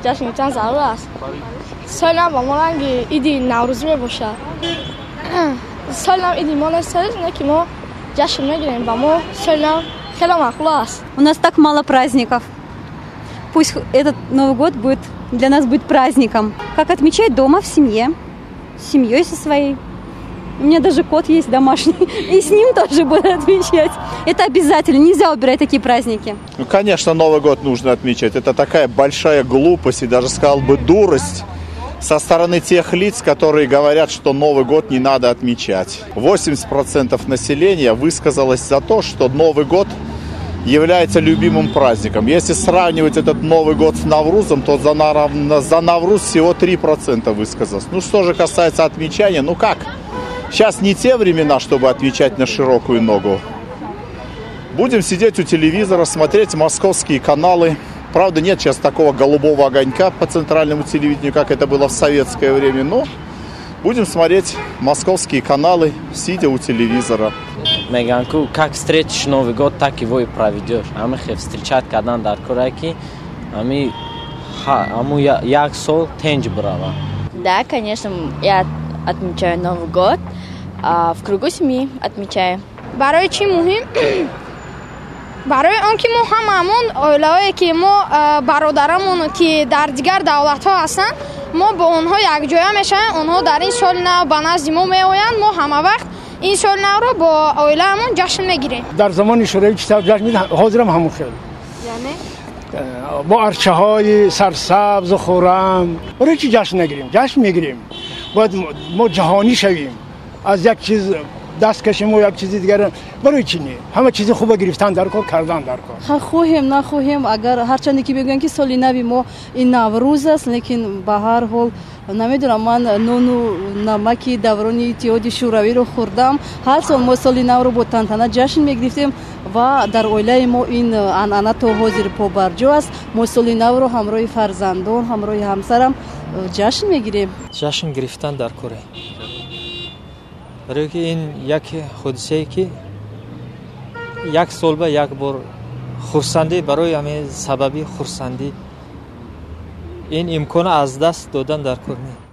Ҷашн гирифтан зарур аст. Соли нав ба мо ранги иди Наврӯзӣ мебошад. Соли нав иди мо нест, не ки мо ҷашн мегирем, ба мо соли нав хеле маъқул аст. У нас так мало праздников. Пусть этот Новый год будет для нас будет праздником. Как отмечать дома в семье, с семьей со своей. У меня даже кот есть домашний, и с ним тоже буду отмечать. Это обязательно, нельзя убирать такие праздники. Ну, конечно, Новый год нужно отмечать. Это такая большая глупость и даже, сказал бы, дурость со стороны тех лиц, которые говорят, что Новый год не надо отмечать. 80% населения высказалось за то, что Новый год является любимым праздником. Если сравнивать этот Новый год с Наврузом, то за Навруз всего 3% высказалось. Ну, что же касается отмечания, ну как? Сейчас не те времена, чтобы отмечать на широкую ногу. Будем сидеть у телевизора, смотреть московские каналы. Правда, нет сейчас такого голубого огонька по центральному телевидению, как это было в советское время, но будем смотреть московские каналы, сидя у телевизора. Меган ку, как встретишь Новый год, так его и проведешь. Ами хе встречать кадан дар кора ки ами аму як сол тенҷ брава. Да, конечно, я отмечаю Новый год, а в кругу семьи отмечаю. Барои чӣ муҳим? Барои он ки мо ҳамаамон оилаҳое ки мо, бародарамон ки дар дигар давлатҳо ҳастанд, мо бо онҳо якҷоя мешавем. Онҳо дар ин соли нав ба назди мо меоянд. Мо ҳама вақт ин соли навро бо оилаамон ҷашн мегирем. Дар замони Шӯравӣ чӣ тавр ҷашн мегирифт, ҳозирам ҳамон хел, бо арчаҳои сарсабзу хуррам. Барои чӣ ҷашн нагирем? Ҷашн мегирем. Бояд мо ҷаҳонӣ шавем, аз як чиз даст кашем ва як чизи дигар. Барои чӣ не? Ҳама чизи хуба гирифтан дар кор, кардан дар кор. Хоҳем, нахоҳем, агар ҳарчанде ки мегӯянд, ки соли нави мо ин Наврӯз аст, лекин ба ҳар ҳол, намедонам, ман нону намаки даврони Иттиҳоди Шӯравиро хӯрдам. Ҳар сол мо соли навро бо тантана ҷашн мегирифтем ва дар оилаи мо ин анъана то ҳозир побарҷо аст. Мо соли навро ҳамроҳи фарзандон, ҳамроҳи ҳамсарам ҷашн мегирем. Ҷашн гирифтан дар коре, барои ки ин як ҳодисае ки як сол ба як бор хурсандӣ, барои ҳамин сабаби хурсандӣ ин имкона аз даст додан дар кор не.